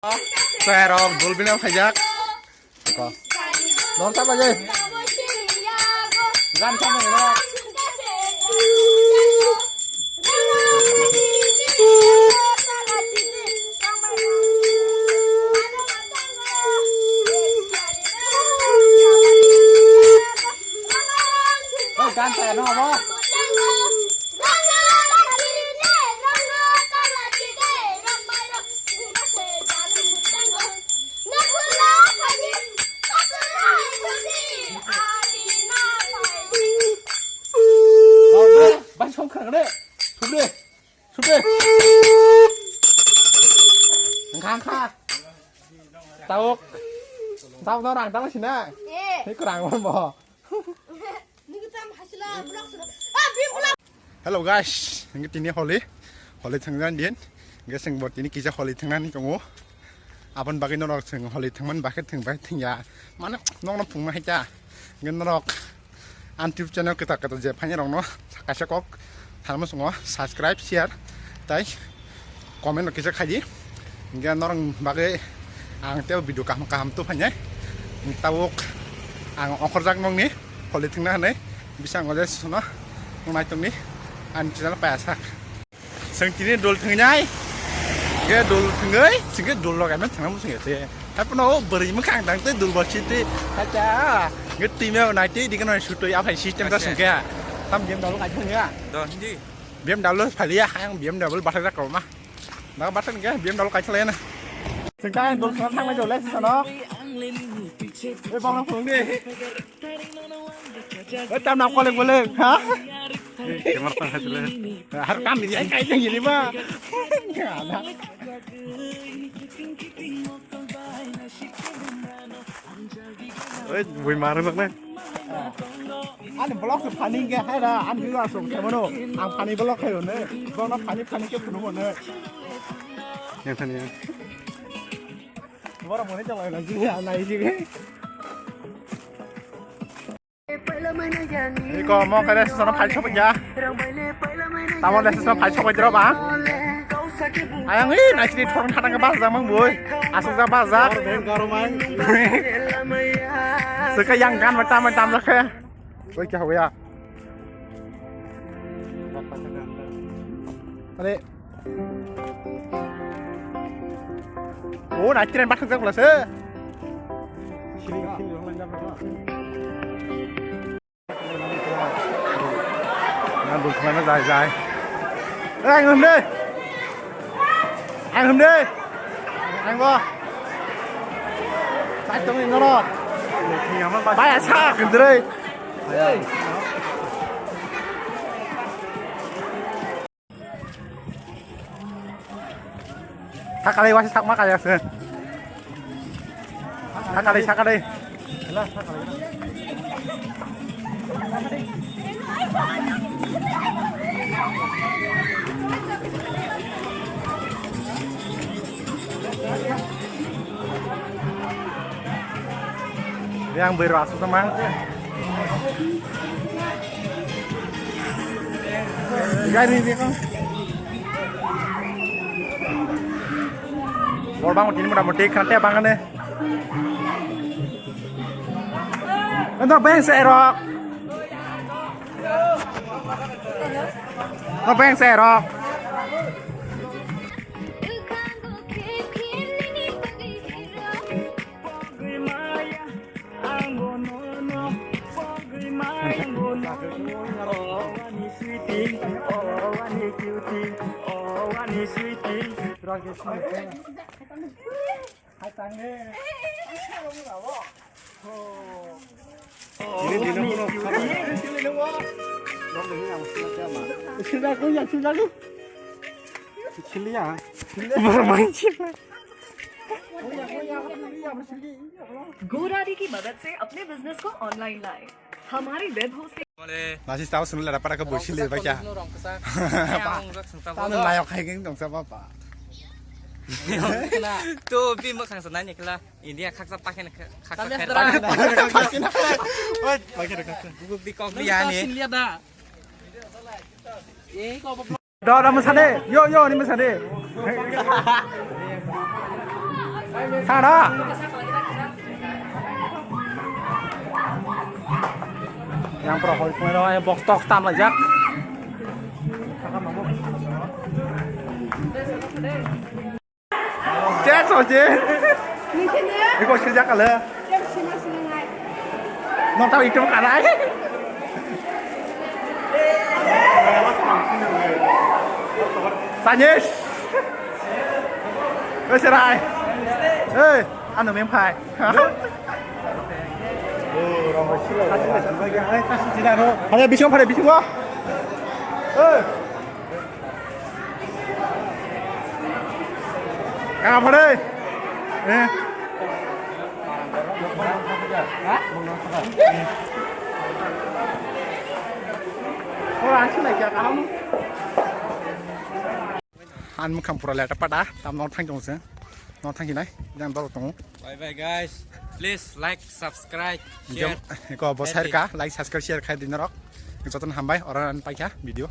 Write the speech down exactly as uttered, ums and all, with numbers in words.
Chwrairok dol bini phaijak. Ko. Dol ta baje. Gan ta baje. Gan ta no ba. Bai song khang de. Sube. Engkha engkha. Tauk. Tauk no rang tang sina. Eh. Hei kurang mo. Hello guys, ini tini Holi, Holi thangjan din, guys yang buat ini kisah Holi thangnan kamu, abon bagi norok sing Holi thangman bagi thang bai thang ya, mana nong nong phung ma hita, ini norok, an tube channel kita kita je phanya rong no, kaisa kok, tharma sungo subscribe, share, tai. Comment rok kisa khaidi. Hingke norong bagwi ang tei video kaham kaham tu phainai. Tabuk ang ongkhorjak nongni Holi thwngna hinwi bisango je sono naitukni ani channel paya sak. Seng tini dol thwngnai. Ge dol thwngwi singke dol logai men thwngna musung ese. Hapono bwrwi mwkhang dang tei dol bo chiti. Hacha. Ge timi nai tei dikeno sutoi aphai system ta sengke. Tam game dol kai thwngya. Do hindi. B M W phaliya, ang B M W bathajak koma. Naga bathan ke B M W kaisa lena. Sengkai dol sana thangmai jole sana. Eh, bang phung di. Eh, tam nam kolek bolek, ha? Kemar tang hai jole. Har kam di ai kai jeng ini ba. Oi, bui maro nokne. Ani vlog se funny ke hai ra, ani viewer asok khe mano. Ang funny vlog khai hone. Vlog na funny funny ke phunu hone. Yang funny ya. Bora mone jalo la ji ya nai ji. Iko mo kare sono phai chok ya. Tamo le sono phai chok ya ba. Ayang i nai sini thong thang ba jang mang bui. Asuk ja ba ja. Seka yang kan ma tam tam la khe. Oi kya ho gaya? Are. Oh, nai train bathang jak bolase. Na dul khana jai jai. Eh, ang hum de. Ang hum de. Ang bo. Sai tong ni noro. Bai asa kendrei. Sakali wasi sakma kaya se. Sakali, sakali. Yang berasa teman. Gari ni kong. Bol bang tini mota moti khante bang ne. Ento beng se rok. No beng se rok. Godaadi ki madad se apne business ko online laye. Hamari web hosting. Nasi tahu sini lara para ke bosi le baca. Tahu layok hai geng dong sama apa. To bi makhang sana ni kela. India khaksa pakhen khaksa kher. Oi, pakhen khaksa. Bubu bi kok bi ani. Sini lihat dah. Eh, kok Do, do, mwsade. Yo, yo, ni mwsade. Thangda. Yang pro hoi kumai rok box tok tam lajak. Cek soje. Iko sejak kale. Nota itum kanai. Sanis. Wes rai. Hey, anu mem phai. Hale bising phale bising. Hey. Kang phare. Eh. Ora ang sinai kya kaham. Ang mukhang pura leta pada, tam no thang jong se. No thang kinai, jang dol tongo. Bye bye guys. Please like, subscribe, share. Ko bo share ka, like, subscribe, share khai din rok. Joton hambai, ora an paikha video.